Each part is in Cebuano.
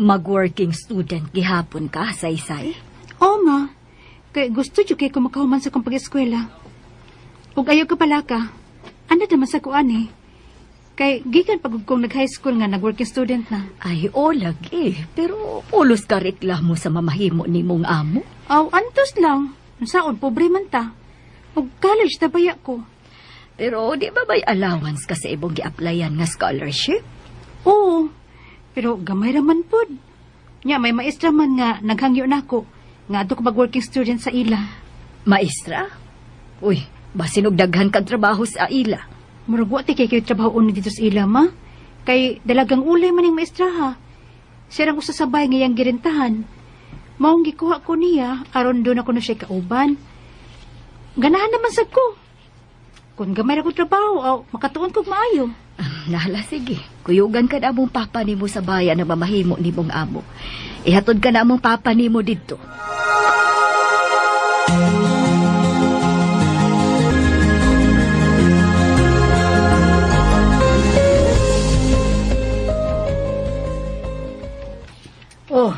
Mag-working student gihapon ka, Saysay? Oo, ma. Kay gusto jud kay ko makahuman sa akong pag-eskwela. Ug ayaw ka pala ka. Ano naman sa kuan eh. Kay gikan pag kong nag-high school nga nag-working student na. Ay, o lagi. Pero pulos ka reklamo sa mamahimo nimong amo. Aw, antos lang. Unsaon, pobre man ta. Ug college na baya ko. Pero di ba may allowance ka sa imong gi-applyan nga scholarship? Oo, pero gamay ra man pud. Nya may maestra man nga naghangyo nako nga adto ko mag-working student sa ila. Maestra? Uy, basin og daghan kag trabaho sa ila. Murag wa ti kay kayo trabaho una dito sa ila, ma. Kay dalagang ulay man ning maestra ha. Siya rang usa sa bay nga iyang girentahan. Maong gikuha ko niya aron doon ako na siya kauban. Ganahan naman sad ko. Kung gamay ra ko trabaho, aw, makatuon kog maayo. Nala, sige. Kuyugan ka na among papa nimo sa bayan na mamahimo nimong amo. Ihatod ka na among papa nimo didto. Oh.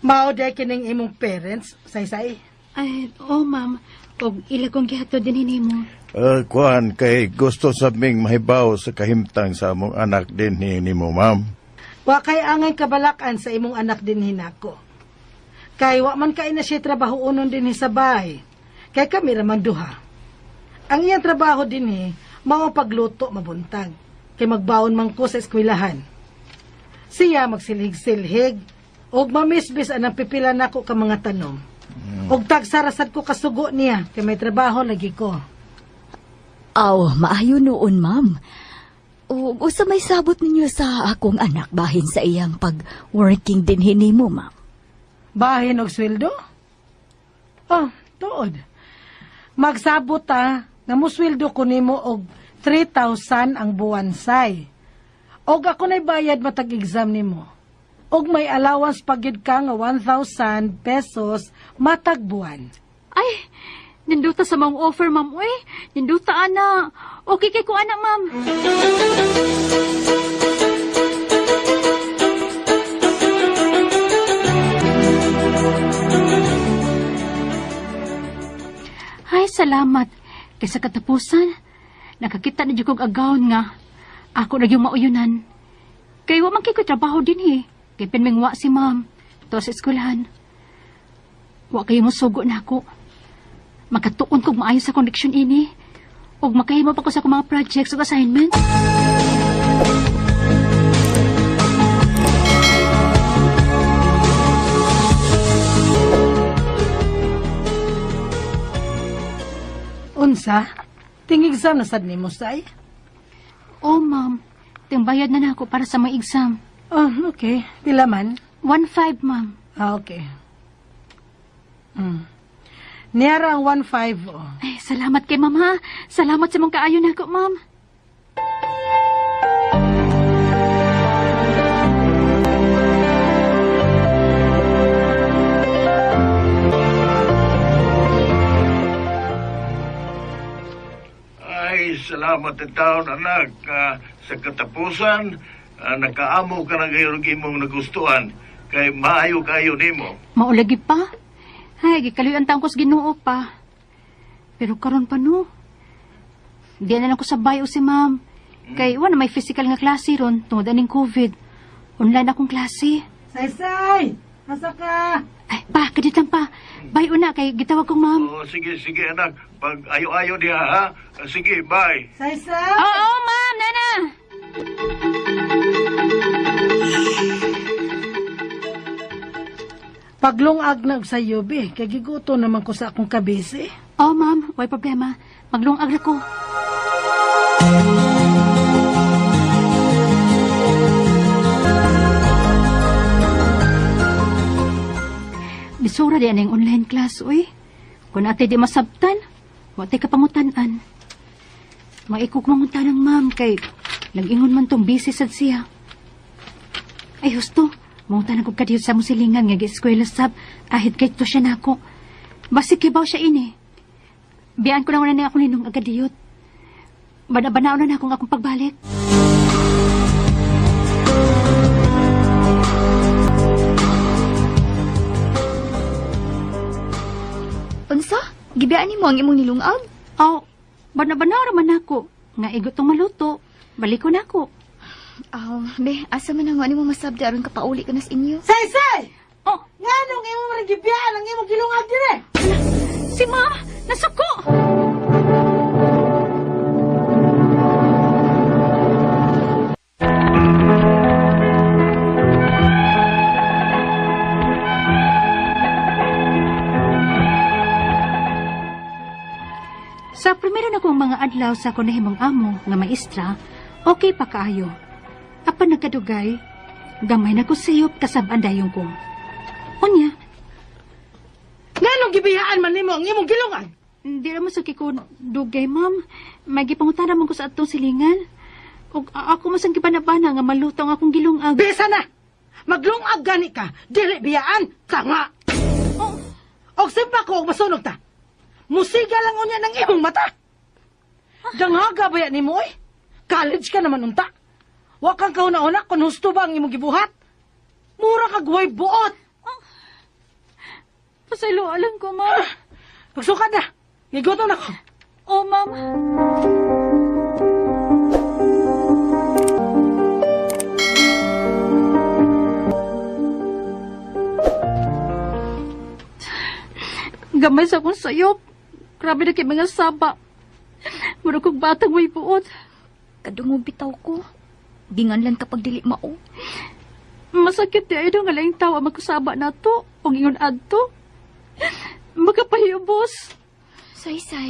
Mao day kining imong parents, Saysay. Ay, oh ma'am, og ila kong gihatod din nimo. Kuan, kay gusto sa ming mahibaw sa kahimtang sa among anak din ni nimo, ma'am. Wa kay angay kabalakan sa imong anak din hinako. Kay wa man kay na siya trabaho unon din sa bahay. Kay kami ra man duha. Ang iyang trabaho dinhi mao pagluto mabuntag. Kay magbaon man ko sa eskwelahan. Siya magsilhig-silhig og mamisbis anang pipila nako ka mga tanom. Og tagsarasad ko kasugo niya kay may trabaho lagi ko. Aw, maayo noon, ma'am. O usa may sabot ninyo sa akong anak bahin sa iyang pag-working din hinimo, ma'am. Bahin og sweldo? Oh, tuod. Magsabot ta nga musweldo ko nimo og 3,000 ang buwan say. Og ako na'y bayad matag exam nimo. Og may allowance pa gyud ka nga 1,000 pesos matag buwan. Ay, ninduta sa mong offer, ma'am. Uy, ninduta, ana. Okay kay ko, ana, ma'am. Ay, salamat. Kay sa katapusan, nakakita na jud kog agawon nga ako na yung mauyunan. Kay wa man kay ko trabaho din eh. Kay pinmingwa si ma'am. To sa eskwelahan. Wa kayo mosugo na ako. Makatuon kog maayo sa connection ini. Ug makahimo pa ko sa akong mga projects ug assignments. Unsa? Ting exam na sad nimo say? Oh, ma'am. Ting bayad na nako para sa mga exam. Oh, okay. Pila man? 1.5, ma'am. Ah, okay. Niyara ang 1.5 oh. Ay, salamat kay ma'am ha. Salamat sa mong kaayo nako, ma'am. Ay, salamat at taon, anak. Sa katapusan, nakaamo ka na ngayon imong nagustuhan. Kay maayo kayo nimo. Maulagi pa. Ay, gikaluy ang taong ko sa Ginoo pa. Pero karon pa no. Di na lang ko sa bayo si ma'am. Kay wala may physical nga klase ron tungod aning COVID. Online akong klase. Saysay! Asa ka? Ay, pa, kadit lang pa. Bayo na kay gitawag kong ma'am. Oh, sige, sige, anak. Pag ayo-ayo diha, ha? Sige, bye. Saysay! Oo, ma'am, nana. Paglungag na sa yubi, kay giguto naman ko sa akong kabisi. Oo, ma'am, way problema. Maglungag ra ko. Lisura di aning online class, uy. Kung ate di masabtan, wa tay kapangutanan. Maikog mangunta ng ma'am kay nag-ingon man tong busy sad siya. Ay, husto. Mangunta na kog kadiyot sa musilingan nga gi-eskwela sab ahit kay to siya nako. Basig kibaw siya ini. Biyaan ko na wala na akong ninong agadiyot. Bana-banao na na akong akong pagbalik. Gibiyaan nimo ang imong nilungag? Aw, bana-bana ra man ako. Nga igot tong maluto. Baliko na ako. Aw, be, asa man ang nimo masabdi aron ka pauli ka na sa inyo? Saysay! Oh, Nganong imong rin gibiyaan ang imong gilungag dire? si ma, nasuko. Sa primero na kong mga adlaw sa ako nahimong amo nga maestra, okay pa kaayo. Apan nagkadugay, gamay na ko sayop kasab-an dayon ko. Unya, Nganong gibiyaan man nimo ang imong gilungag? Hindi naman sa kiko dugay, ma'am. May gipangutana man ko sa atong silingan. Ug ako mas ang gibanabana nga maluto ang akong gilungag. Bisa na! Maglungag gani ka, dili biyaan, tanga! Oh, Og simpa ko og masunog ta. Musiga lang unya ng imong mata. Dangaga ba yan nimo oy? College ka naman unta. Wa kang kauna-una kung husto ba ang imong gibuhat. Mura kag way buot. pasaylo alam ko, ma'am. Pagsukad na. Gigutom na ko. Oh, ma'am. Gamay sa akong sayop. Grabe na kay mga saba. Mura kong batang may buot. Kadungog bitaw ko. Ginganlan kapag dili mao. Masakit di ay nga laing tao ang magkusaba na to. O ingon adto. Magkapahibos. Saysay.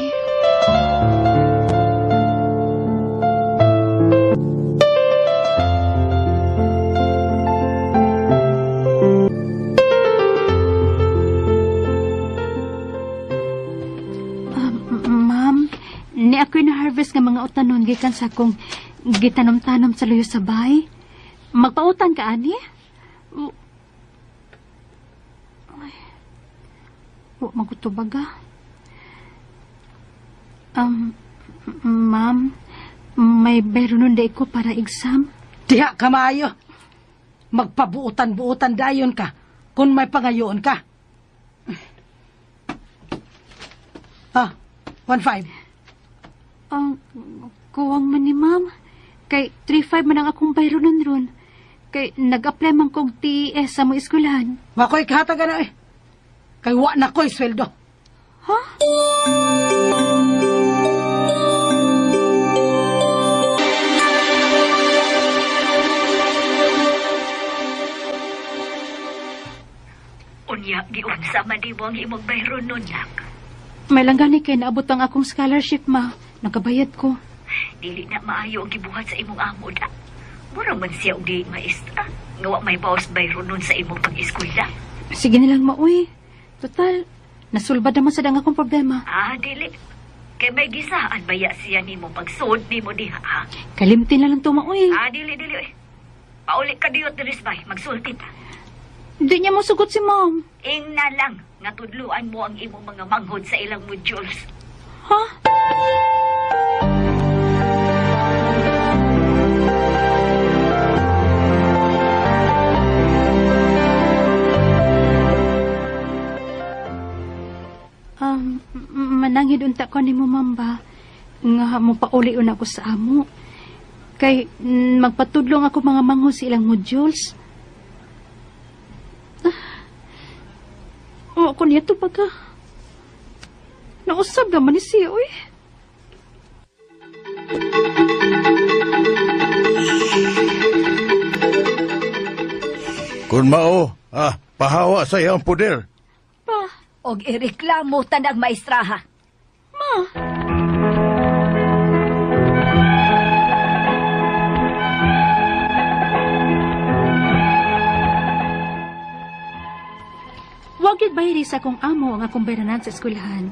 Ma'am, ni ako'y na-harvest nga mga utanon gikan sa akong gitanom-tanom sa luyo sa bay. Magpautan ka, ani? Ay. Wa magutubag ah. Ma'am, may bayronon day ko para exam. Diha ka maayo. Magpabuotan-buotan dayon ka kung may pangayoon ka. Ah, 1-5. Ang kuwang man ni ma'am. Kay 3-5 man ang akong bayronon ron. Kay nag-apply man kog TES sa mga eskwelahan. Wa ko'y kahatagan na eh. Kay wa na ko'y sweldo. Ha? Unya, giunsa man di mo ang imong bayron nun, nak. May langgani kay naabot ang akong scholarship, ma. Nakabayad ko. Dili na maayo ang gibuhat sa imong amo da. Mura man siya og di maestra. Nga wa may bawas bayron nun sa imong pag-eskwela. Sige na lang, ma, uy. Total, nasulbad naman sa dang akong problema. Ah, dili. Kay may gisaan baya siya nimo pagsuod nimo diha, ha? Kalimtin na lang to, ma, uy. Ah, dili dili oy. Pauli ka diyot diri bay, magsulti ta. Di niya mosugot si ma'am. Ing na lang nga tudluan mo ang imong mga manghod sa ilang modules. Ha? Mananghid unta ko nimo ma'am ba nga mo pauli una ko sa amo. Kay magpatudlong ako mga manghod sa ilang modules. Ah, wa ko niya to pagka. Nausab naman ni siya, uy. Kung mao, pahawa sa iyang poder. Pa, Og ireklamo tanang maestraha. ma. Wag gyud bayri sa akong amo ang akong bayranan sa eskwelahan.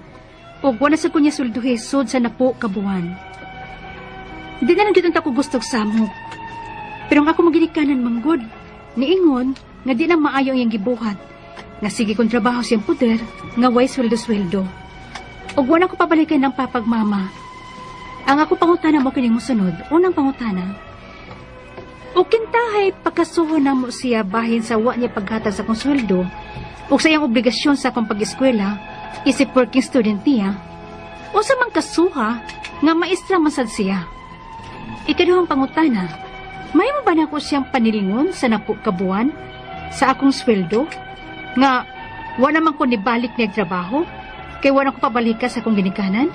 Ug wala sa kunya swelduhi sud sa napo ka buwan. Di na lang gyud unta ko gustog samok. Pero ang ako maginikanan manggod, niingon nga di na maayo ang iyang gibuhat. Nga sige kong trabaho siyang puder, nga way sweldo-sweldo. Ug wala ko pabalikan ng papagmama. Ang ako pangutana mo kining mosunod, unang pangutana. O kintahay pagkasuho na mo siya bahin sa wa niya paghatag sa akong sweldo, Ug sa iyang obligasyon sa akong pag-eskwela, isip working student niya, unsa man kasuha nga maestra man sad siya? Ikaduhang pangutana, mahimo ba nako siyang panilingon sa napo ka buwan sa akong sweldo nga wala man ko nibalik niya trabaho kay wala ko pabalika sa akong ginikanan?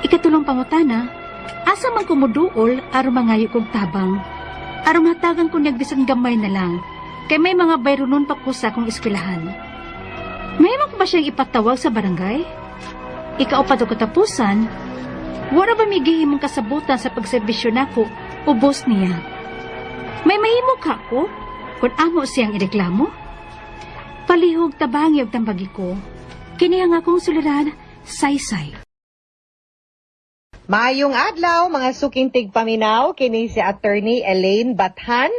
Ikatulong pangutana, asa man ko moduol aron mangayo kog tabang, aron hatagan ko niyag bisan gamay na lang kay may mga bayronon pa ko sa akong eskwelahan? Mahimo ko ba siyang ipatawag sa barangay? Ikaupat ug katapusan, wala ba may gihimong kasabutan sa pagserbisyo nako o boss niya? May mahimo ka ko kung amo siyang ireklamo? Palihog tabangi og tambagi ko. Kini ang akong suliran, Saysay. Maayong adlaw, mga suking tigpaminaw, kini si Attorney Elaine Bathan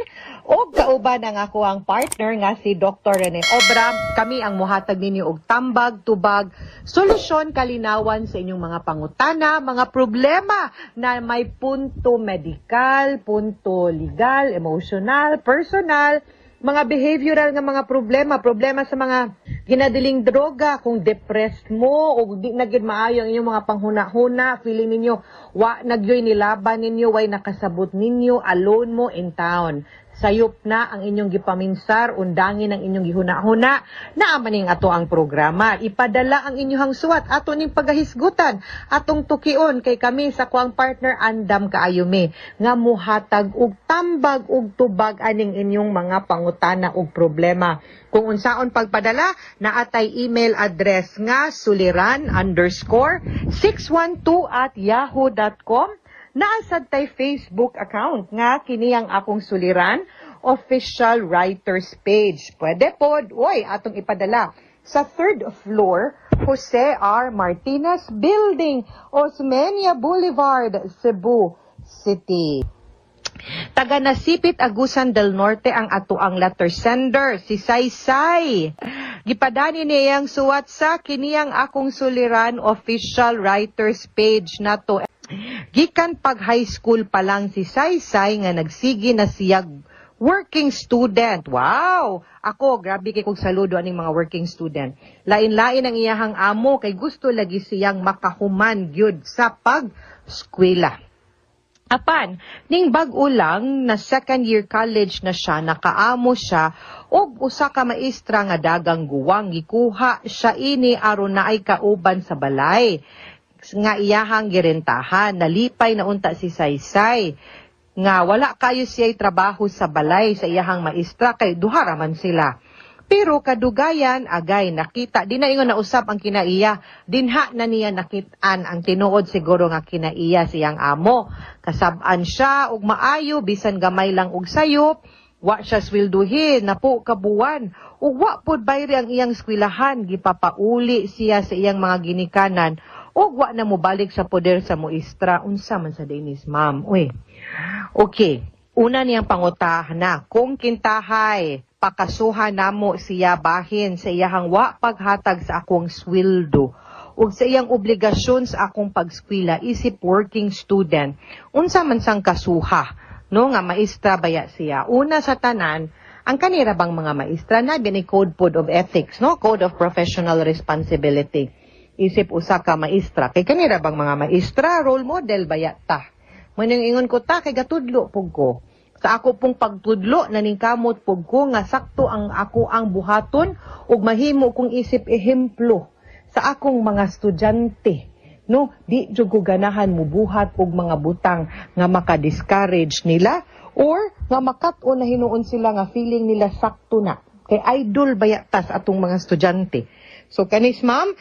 ug kauban ang ako ang partner nga si Dr. Rene Obra. Kami ang muhatag ninyo og tambag, tubag, solusyon, kalinawan sa inyong mga pangutana, mga problema na may punto medikal, punto legal, emotional, personal, mga behavioral nga mga problema, problema sa mga ginadiling droga, kung depressed mo o di na gyud maayo ang inyong mga panghuna-huna, feeling ninyo wa na gyoy nilaban ninyo, way nakasabot ninyo, alone mo in town. Sayop na ang inyong gipaminsar, undangin ang inyong gihuna-huna, naa maning ato ang programa. Ipadala ang inyong suwat, ato ning pagahisgutan, atong tukion kay kami sa kuang partner andam kaayo mi nga muhatag og tambag og tubag aning inyong mga pangutana og problema. Kung unsaon pagpadala, naatay email address nga suliran_612@yahoo.com. Naa sad tay Facebook account nga kini ang Akong Suliran Official Writers Page. Pwede pod, oy, atong ipadala sa third floor, Jose R. Martinez Building, Osmeña Boulevard, Cebu City. Taga Nasipit, Agusan del Norte ang ato ang letter sender, si Saysay. Gipadani niyang suwat sa kiniyang Akong Suliran Official Writers Page nato. Gikan pag high school pa lang si Saysay nga nagsigi na siyag working student. Wow! Ako, grabe kay kog saludo aning mga working student. Lain-lain ang iyahang amo kay gusto lagi siyang makahuman gyud sa pag-eskwela. Apan, ning bag-o lang na second year college na siya, nakaamo siya og usa ka maestra nga dagang guwang. Gikuha siya ini aron naay kauban sa balay nga iyahang girentahan. Nalipay na unta si Saysay nga wala kayo siya'y trabaho sa balay sa iyahang maestra kay duha ra man sila. Pero kadugayan, agay, nakita, di na ingon na usap ang kinaiya, dinha na niya nakitaan ang tinuod siguro nga kinaiya siyang amo. Kasab-an siya, ug maayo, bisan gamay lang og sayop, wa siya swelduhin, napo kabuwan, ug wa pod bayri ang iyang eskwelahan, gipapauli siya sa iyang mga ginikanan, ug wa na mobalik sa poder sa muistra. Unsa man sa dinis, ma'am? Uy. Okay. Una niyang pangutana, kung kintahay, pakasuhan namo siya bahin sa iyahang wa paghatag sa akong sweldo ug sa iyang obligasyon sa akong pagskwela isip working student, unsa man sang kasuha, no, nga maestra baya siya? Una sa tanan, ang kanira bang mga maestra na bini code pod of ethics, no, code of professional responsibility isip usa ka maestra, kay kanira bang mga maestra, role model baya ta. Mo ning ingon ko ta kay gatudlo pug ko. Sa ako pong pagtudlo, naningkamot pug ko nga sakto ang ako ang buhaton ug mahimo kong isip ehemplo sa akong mga estudyante. No, di jud ko ganahan mubuhat og mga butang nga maka-discourage nila or nga makat-on na hinuon sila nga feeling nila sakto na. Kay idol baya tas atong mga estudyante. So kanis, ma'am,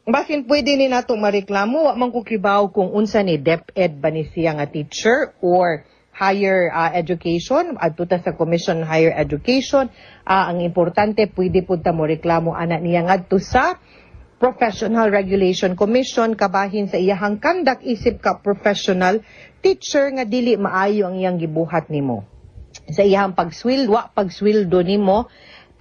basin pwede ni nato mareklamo, wa man ko kibaw kung unsa ni, DepEd ba ni siya nga teacher or higher education, adto ta sa Commission on Higher Education. Ang importante, pwede pud ta mo reklamo ana niya ngadto sa Professional Regulation Commission kabahin sa iyahang conduct isip ka professional teacher nga dili maayo ang iyang gibuhat nimo. Sa iyang pagsweldo, wa pagsweldo nimo,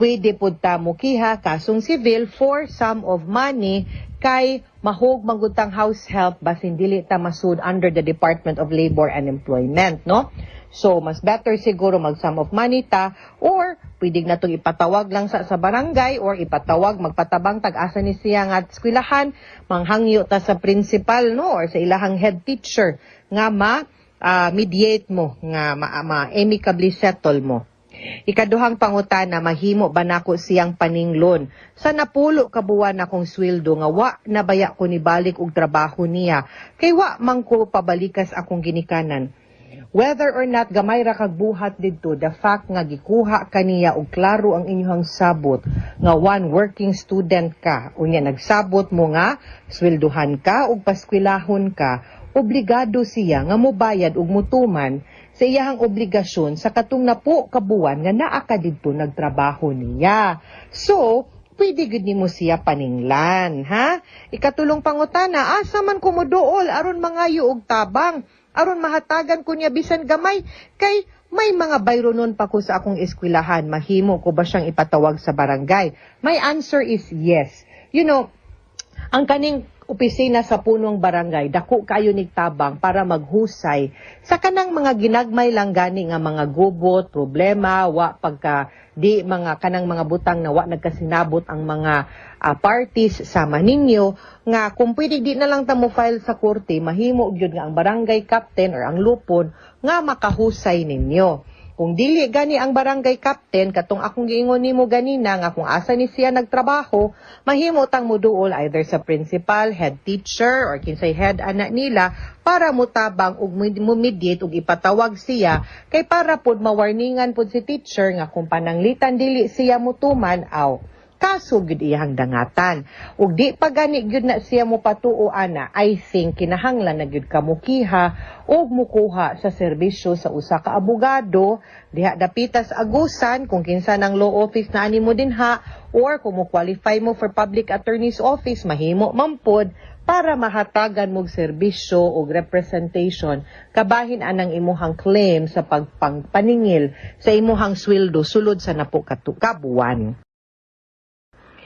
pwede pud ta mokiha kasong civil for sum of money. Kay mahog manggutang house help basin dili ta masud under the Department of Labor and Employment, no? So, mas better siguro mag sum of money ta or pwede na itong ipatawag lang sa barangay or ipatawag, magpatabang tag-asa ni siya nga eskwelahan, manghangyo ta sa principal, no, or sa ilahang head teacher nga ma mediate mo, nga ma amicably settle mo. Ikaduhang pangutana, mahimo ba nako siyang paninglon sa napulo ka buwan akong sweldo nga wa na baya ko nibalik og trabaho niya kay wa man ko pabalikas akong ginikanan? Whether or not gamay ra kag buhat didto, the fact nga gikuha kaniya og klaro ang inyong sabot nga one working student ka, unya nagsabot mo nga swelduhan ka ug paskwelahon ka, obligado siya nga mobayad ug mutuman sa iyahang obligasyon sa katong napo ka buwan nga naa ka didto nagtrabaho niya. So, pwede gud nimo siya paninglan, ha? Ikatulong pangutana, asa man ko moduol aron mangayo og tabang, aron mahatagan ko niya bisan gamay kay may mga bayronon pa ko sa akong eskwelahan, mahimo ko ba siyang ipatawag sa barangay? My answer is yes. Ang kaning opisina sa punong barangay, dako kayo nigtabang para maghusay sa kanang mga ginagmay lang gani nga mga gubot, problema, wa pagka di mga kanang mga butang na wa nagkasinabot ang mga parties sama ninyo, nga kung pwede di na lang ta mo file sa korte, mahimo gyud nga ang barangay captain or ang lupon nga makahusay ninyo. Kung dili gani ang barangay captain, katong akong giingon nimo ganina nga kung asa ni siya nagtrabaho, mahimo tang moduol either sa principal, head teacher or kinsay head ana nila para mutabang ug mo mediate ug ipatawag siya kay para pod mawarningan pod si teacher nga kung pananglitan dili siya mutuman, aw kaso gyud iyang dangatan. Ug di pa gani gyud na siya mo patuo ana, I think kinahanglan na gyud ka mukiha og mukuha sa serbisyo sa usa ka abogado diha dapita sa Agusan kung kinsa nang law office na ani mo dinha, or kung mo qualify mo for public attorney's office, mahimo man pod para mahatagan mo og serbisyo og representation kabahin anang imuhang claim sa pagpangpaningil sa imuhang sweldo sulod sa napo ka buwan.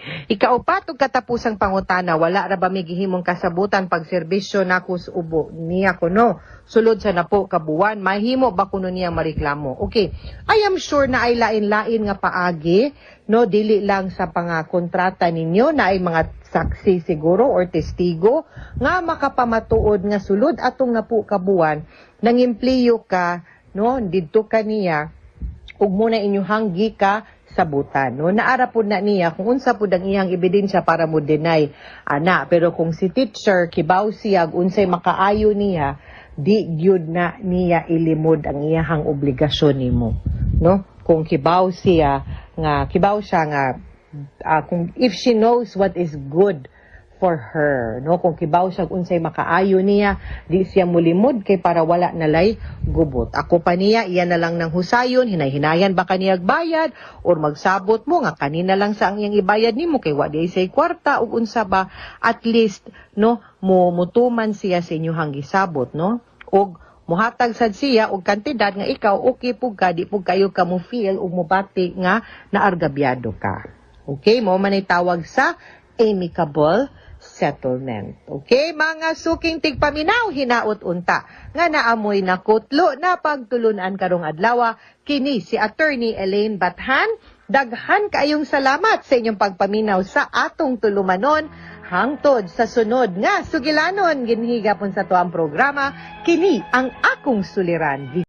Ikaupat ug katapusang pangutana, wala ra ba mi gihimong kasabutan pag serbisyo nako sa ubo niya kuno sulod sa napo ka buwan, mahimo ba kuno niyang mareklamo? Okay, I am sure na ay lain-lain nga paagi, no, dili lang sa pangakontrata ninyo, na ay mga saksi siguro or testigo nga makapamatuod nga sulod atong napo ka buwan nangempleyo ka, no, didto ka niya ug muna inyuhang gika sabutan, no? Naara pud na niya kung unsa pud ang iyang ebidensya para mo deny ana. Pero kung si teacher kibaw siya unsay makaayo niya, di gyud na niya ilimod ang iyahang obligasyon nimo, no? Kung kibaw siya nga kibaw siya nga kung if she knows what is good for her, no, kung kibaw siya unsay makaayo niya, di siya mulimod kay para wala nalay gubot. Ako pa niya, iya na lang ng husayon, hinay-hinayan ba kaniyag bayad or magsabot mo nga kanina lang sa ang iyang ibayad nimo kay wa di say kwarta ug unsa ba, at least, no, mo mutuman siya sa inyuhang gisabot, no, ug muhatag sad siya og kantidad nga ikaw okay pug ka, di pug kayo ka mo feel ug mobati nga naargabyado ka. Okay, mo man ay tawag sa amicable settlement. Okay, mga suking tigpaminaw, hinaot unta nga naamoy na kutlo na pagtulunan karong adlaw. Kini si Attorney Elaine Bathan. Daghan kaayong salamat sa inyong pagpaminaw sa atong tulumanon. Hangtod sa sunod nga sugilanon, ginhigapon sa tuang programa, kini ang Akong Suliran.